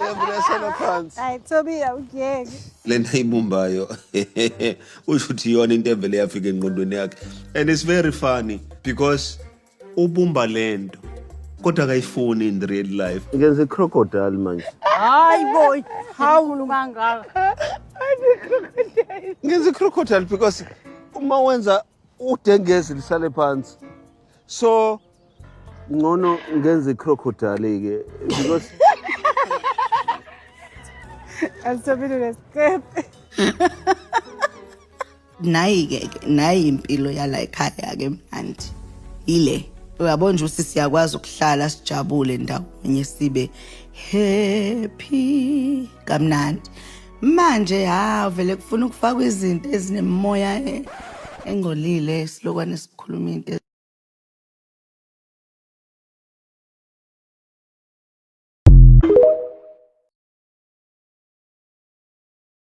Yavula yasala phansi. Hayi Tobi awukuyeki. Lena ayibumbayo usho ukuthi iyona into evele yafika engqondweni yakhe and it's very funny because ubumba lento kodwa akayifuni in real life. Ngenza i-crocodile manje. Hayi boy, hawu kangaka. Ngenza i-crocodile because uma wenza udengezi lisale phansi. So ngcono ngenza i-crocodile ke because Asithobile nesiqephe. Nayi-ke ke nayi impilo yala ekhaya-ke mnandi ile uyabona nje ukuthi siyakwazi ukuhlala sijabule ndawonye sibe happy kamnandi manje ha vele kufuna ukufakwa izinto ezinemimoya e- engcolile silokwane sikhuluma into.